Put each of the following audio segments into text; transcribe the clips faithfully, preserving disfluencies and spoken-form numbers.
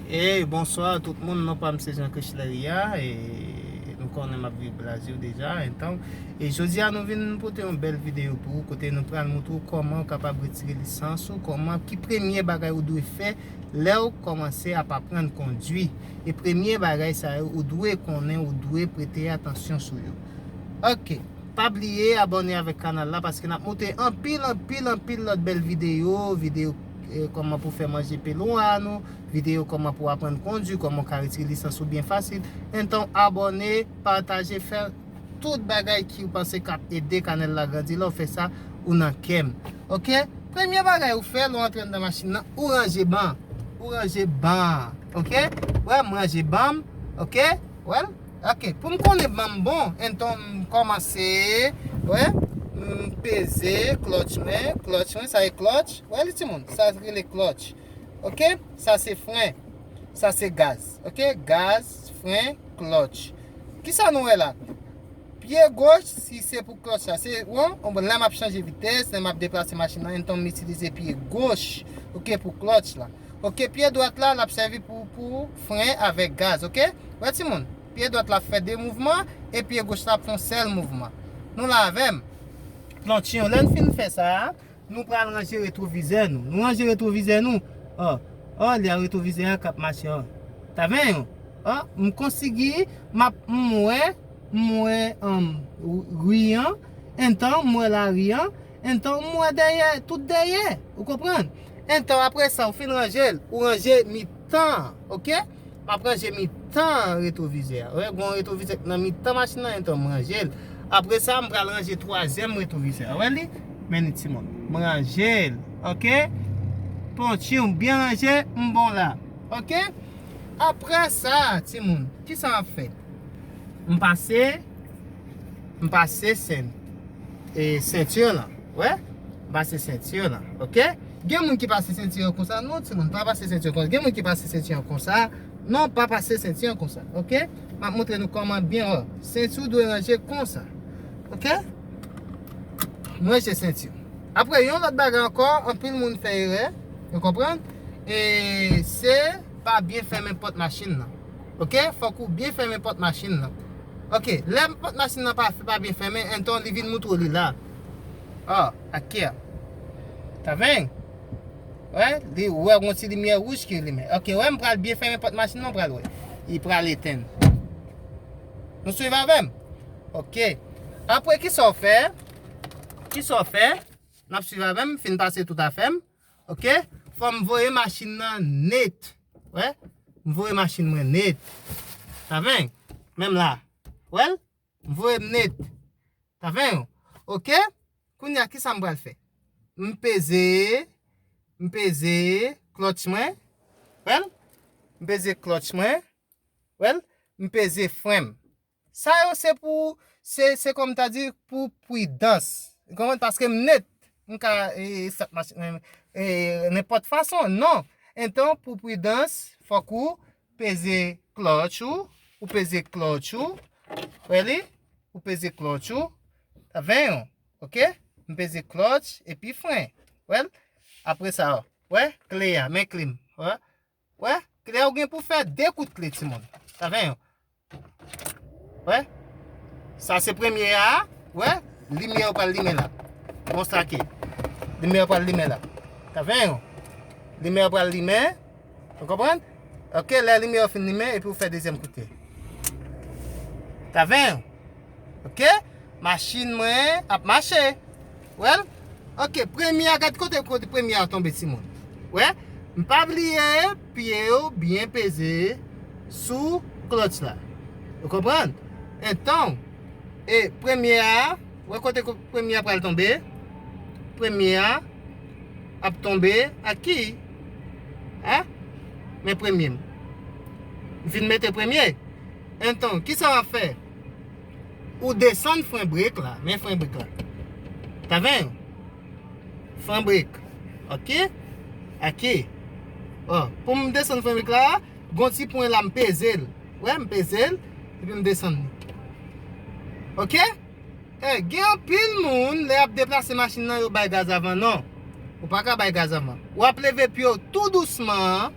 Hey, bonswa tout moun, non pa m se Jean Christ Leria, e nou konnen m ap viv Brazil deja, enton, e jodi a nou vin pote yon bèl videyo pou ou, kote nou pral montre w kòman w kapab retire lisans ou, kòman, ki premye bagay ou dwe fè lè w kòmanse ap aprann kondwi. E premye bagay sa yo, ou dwe konnen, ou dwe prete atansyon sou yo. Ok. Pa bliye abòne avèk kanal la, paske n ap monte anpil, anpil, anpil lòt bèl videyo, videyo, eh, kòman pou fè manje pelwa nou, videyo kòman pou aprann kondwi, kòman w ka retire lisans ou byen fasil. Enton, abòne, pataje, fè tout bagay ki w panse k ap ede kanal la grandi. Lè w fè sa, ou nan kè m. Ok? Premye bagay ou fè, lè w antre anndan machin nan, ou ranje ban. Ou ranje ban. Ok? Wè, m ranje ban m. Ok? Wè? Ok, pou m konnen ban m bon, enton m kòmanse, wè, m peze klòtch mwen, klòtch mwen, sa e klòtch, wè li timoun, sa rele klòtch. Ok, sa se fren, sa se gaz, ok, gaz, fren, klòtch. Kisa nou wè la? Pye goch, si se pou klòtch la, se, wè, lè m ap chanje vitès, lè m ap deplase machin nan, enton m itilize pye goch, ok, pou klòtch la. Ok, pye dwat la, l ap sèvi pou, pou fren avèk gaz, ok? Wè timoun, pye dwat la fè de mouvman, e pye goch la ap fè yon sèl mouvman. Nou la avè m? Plonchyon, lè n fin fè sa, nou pral ranje retwovizè nou. Nou ranje retwovizè nou. Ò, ò, li a retwovizè a k ap mache, ò. Ta ven yo? Ò, m konsigi, m ap, m wè, m wè, um, ri an, entan m wè lari an, entan m wè dèyè, tout dèyè, ou konprann? Entan apre sa, ou fin ranje l, ou ranje mitan, ok? M ap ranje mitan retwovizè a. Wè, gon retwovizè k nan mitan machin nan, entan m ranje l. Apre sa, m pral ranje twazyèm retwovizè a. Wè li? Men li timoun. M ranje l, ok? Pontyon byen ranje, m bon la, ok? Apre sa, timoun, kisa m ap fè? M pase, m pase sen, e, senti lan, wè? M pase senti lan, ok? Gen moun ki pase senti an konsa, non, timoun, pa pase senti an konsa. Gen moun ki pase senti an konsa, non, pa pase senti an konsa, ok? M ap montre nou kòman byen, wè. Senti dwe ranje konsa, ok? M ranje senti. Apre, yon lòt bagay ankò, anpil moun fè erè, ou konprann? E se pa byen fèmen pòt machin nan. Ok? Fòk ou byen fèmen pòt machin nan. Ok, lè pòt machin nan pa, pa byen fèmen, enton li vin moutre w li la. Ò, akè. Ta ven? Wè, li, ou wè yon ti limyè wouj ki limen. Ok, wè, m pral byen fèmen pòt machin nan, ou pral wè. Li pral etenn. Nou swiv avè m? Ok. Apre, kisa w fè? Kisa w fè? N ap swiv avè m, fin pase tout afè m. Ok? Fò m voye machin nan nèt. Wè? M voye machin mwen nèt. Ta ven? Menm la. Wè l? M voye m nèt. Ta ven? Ok? Kounye a, kisa m pral fè? M peze, m peze klòtch mwen. Wè l? M peze klòtch mwen. Wè l? M peze fren m. Sa yo se pou, se, se kòm ta di pou pridans. Ou konprann? Paske m nèt, m ka, e, e, sa k mache, e, e, nenpòt fason, non. Enton, pou pridans, fòk ou peze klòtch ou, ou peze klòtch ou, wè li? Ou peze klòtch ou, ta ven yo, ok? M peze klòtch epi fren, wè l? Apre sa, wè, kle a, men kle m, wè? Wè, kle a ou gen pou fè de kout kle, timoun. Ta ven yo. Wè? Sa se premye a, wè? Limyè yo pral limen la. Bon, sa ke. Limyè yo pral limen la. Ta ven yo. Limyè yo pral limen. Ou konprann? Ok, lè limyè yo fin limen, epi ou fè dezyèm kout kle. Ta ven yo. Ok? Machin mwen ap mache. Wè l? Ok, premye a, gad kote, kote premye a tonbe, timoun. Wè? M pa bliye, pye yo byen peze sou klòtch la. Ou konprann? Enton, e premye a, wè kote ko-, premye a pral tonbe? Premye a ap tonbe ak ki? A? Men premye m. M fin mete premye. Enton, kisa w ap fè? Ou desann fren brek la. Men fren brek la. Ta ven? Fren brek. Ok? Ok. Ò, pou m desann fren brek la, gon ti pwen la, m peze l. Wè, m peze l, epi m desann li. Ok? E, gen anpil moun, lè y ap deplase machin nan, yo bay gaz avan. Non. Ou pa ka bay gaz avan. W ap leve pye w tou dousman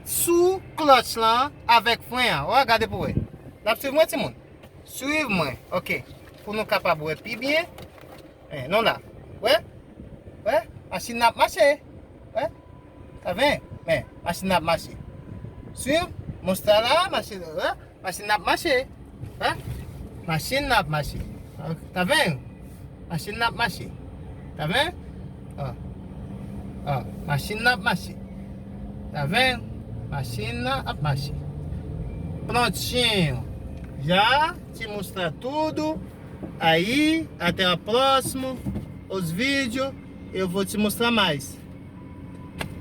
sou klòtch lan avèk fren an. Wè, gade pou wè. N ap swiv mwen, timoun. Swiv mwen. Ok. Pou nou kapab wè pi byen. Eh, nou la. Wè? Wè? Machin nan ap mache. Wè? Sa ven? Men, machin nan ap mache. Swiv. Mousta la, machin, wè? Machin nan ap mache. Wè? Machin nan ap mache. Ta ven? Machin nan ap mache. Ta ven? Ah. Ah, machin nan ap mache. Ta ven? Machin nan ap mache. Prontinho. Já te mostrar tudo aí até a próxima os vídeos. Eu vou te mostrar mais.